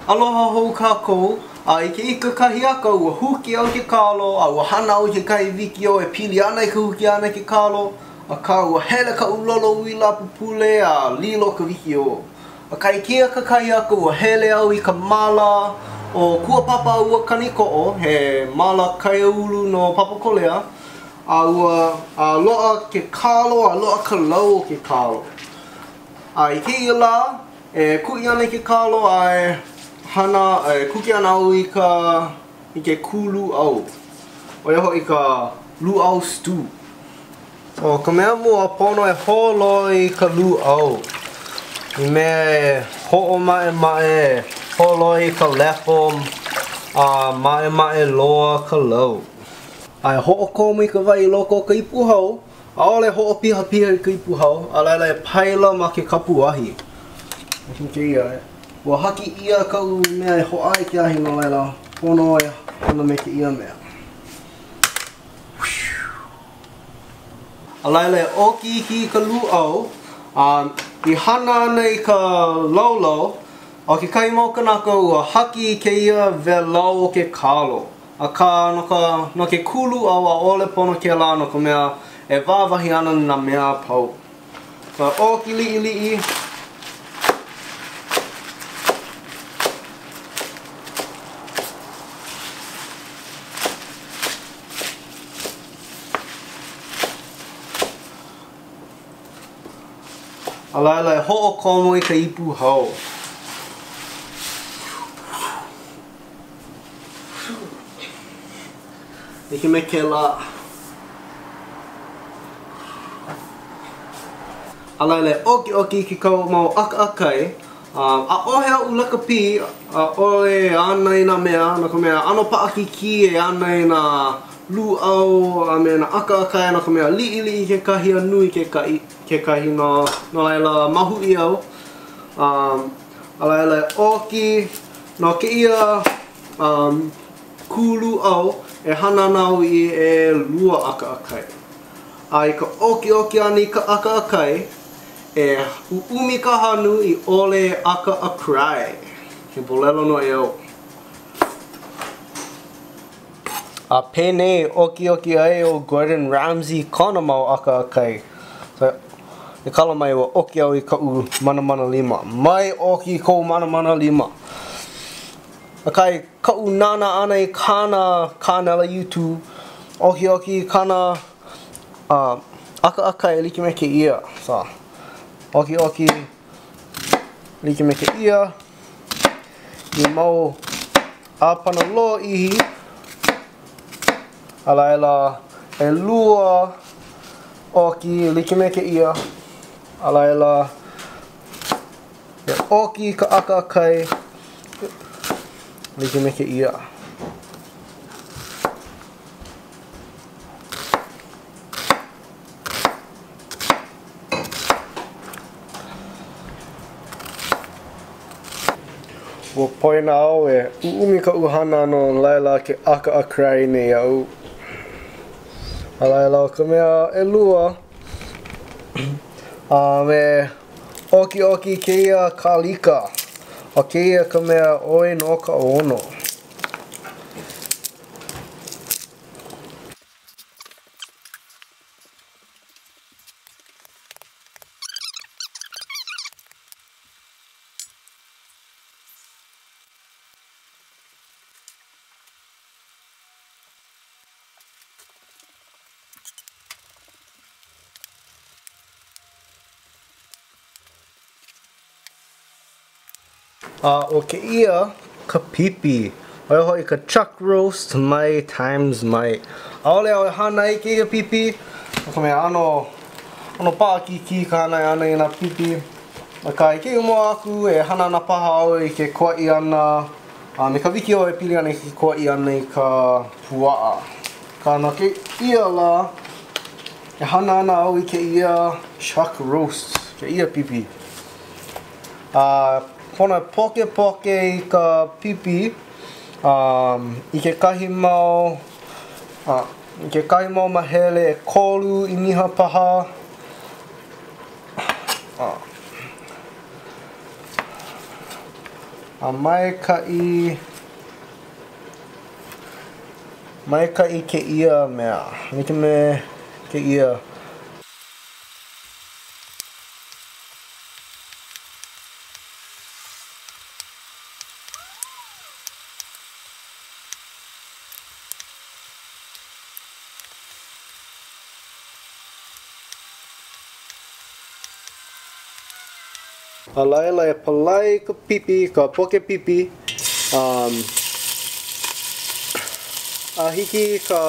Aloha hou kākou, a i kēia kakahiaka ua huki au i ke kalo a ua hana au i kekahi wikiō e pili ana i ka huki ʻana i ke kalo, akā ua hele kaʻu lolouila pupule a lilo ka wikiō. Akā i kēia kakahiaka ua hele au i ka māla ʻo Kuapapa ua Kanikoʻo, he māla kaiāulu no Papakolea, a ua a loaʻa ke kalo a loaʻa ka lau o ke kalo. A i kēia lā, e kuʻi ana i ke kalo a e hana, e kuke ana au i ka, i ke kū lūʻau. ʻO ia hoʻi ka lūʻau stew. ʻO ka mea mua, pono e holoi i ka lūʻau. I mea e hoʻomaʻemaʻe, holoi i ka lepo a maʻemaʻe loa ka lau. A e hoʻokomo i ka wai i loko o ka ipu hau, ʻAʻole hoʻopihapiha i ka ipu hau, a laila e paila ma ke kapuahi. Ua haki ʻia kaʻu mea e hoʻā i ke ahi no laila, pono e hana me kēia mea. A laila e ʻoki iki i ka lūʻau, a i hana ana i ka laulau, ʻo kekahi mau kanaka ua haki i kēia wēlau o ke kalo. Akā, no ka, no ke kū lūʻau ʻaʻole pono kēlā no ka mea, e wāwahi ana nā mea a pau. So, ʻoki liʻiliʻi. A laila e hoʻokomo i ka ipu hau. Like me kēlā. A laila e ʻokiʻoki i ke kau mau ʻakaʻakai. ʻAʻohe aʻu lekapī, ʻaʻole e ana i nā mea, no ka mea, ʻano paʻakikī e ana i nā lūʻau a me nā ʻakaʻakai no ka mea, liʻiliʻi kekahi a nui kekahi, kekahi no, no laila mahuʻi au. A laila e ʻoki No kēia um, kū lūʻau e hana ana au i ʻelua ʻakaʻakai. A i ka ʻokiʻoki ʻana i ka ʻakaʻakai, e ʻuʻumi ka hanu i ʻole e ʻakaʻakrai. He ʻōlelo noʻeau. A penei e ʻokiʻoki ai ʻo Gordon Ramsay i kona mau ʻakaʻakai. So, e kala mai ua ʻoki au i kaʻu manamana lima. Mai ʻoki i kou manamana lima. Akā i kaʻu nānā ʻana i kāna kānela YouTube, ʻokiʻoki i kāna uh, ʻakaʻakai e like me kēia. So, ʻokiʻoki like me kēia i mau ʻāpana lōʻihi, a laila ʻelua ʻoki like me kēia, a laila e ʻoki i ka ʻakaʻakai like me kēia. Ua poina au e ʻuʻumi kaʻu hana no laila ke ʻakaʻakai nei au. A laila ʻo ka mea ʻelua, a me ʻokiʻoki kēia kālika. ʻO kēia ka mea ʻoi no ka ʻono. A ʻo kēia ka pipi, ʻo ia hoʻi ka chuck roast mai Times mai. ʻAʻole au e hana i kēia pipi, no ka mea ʻano, ʻano paʻakikī ka hana ʻana i nā pipi. Akā i kēia mua aku e hana ana paha au i ke koaʻi ʻana a me ka wikiō e pili ana i ke koaʻi ʻana i ka puaʻa. Akā no kēia lā, e hana ana au i kēia chuck roast, kēia pipi. A pono e pokepoke i ka pipi i kekahi mau i kekahi mau mahele ʻekolu ʻīniha paha. A maikaʻi Maikaʻi kēia mea, like me kēia. A laila e palai ka pipi, ka poke pipi, um, a hiki i ka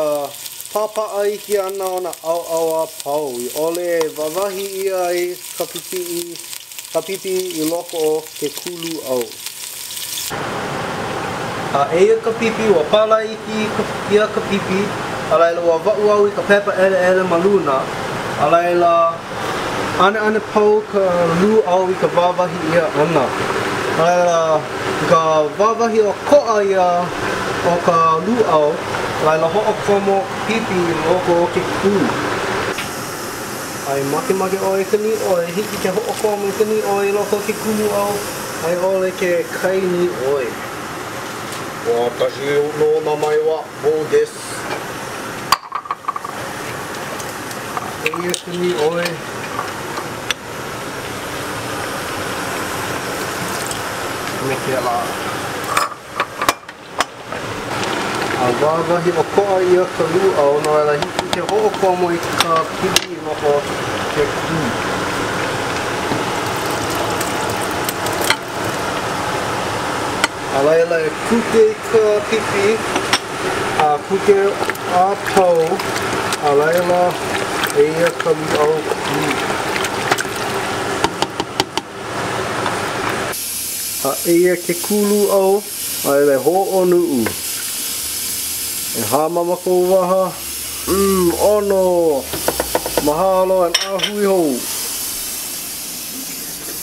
pāpaʻa iki ʻana o nā ʻaoʻao a pau i ʻole e wāwahi ʻia ai ka pipi i ka pipi i loko o ke kū lūʻau. A eia ka pipi, ua palai iki ʻia ka pipi, a laila ua waʻu au i ka pepa ʻeleʻele ma luna, a laila ʻaneʻane pau ka lūʻau i ka wāwahi ʻia ʻana. A laila, i ka wāwahi ʻokoʻa ʻia o ka lūʻau, a laila hoʻokomo ka pipi i loko o ke kū. A i makemake ʻoe i ka nīʻoi, hiki ke hoʻokomo i ka nīʻoi i loko o ke kū lūʻau, a i ʻole ke kai nīʻoi. Watashi no namae wa Bou desu. Eia ka nīʻoi. Me kēlā. A wāwahi ʻokoʻa ʻia ka lūʻau, no laila hiki ke hoʻokomo i ka pipi i loko o ke kū. A laila e kuke i ka pipi, a kuke a pau, a laila eia ka lūʻau kū. A eia ke kū lūʻau, a laila e hōʻonuʻu. E hāmama kou waha, mm, ʻono! Mahalo and a hui hou!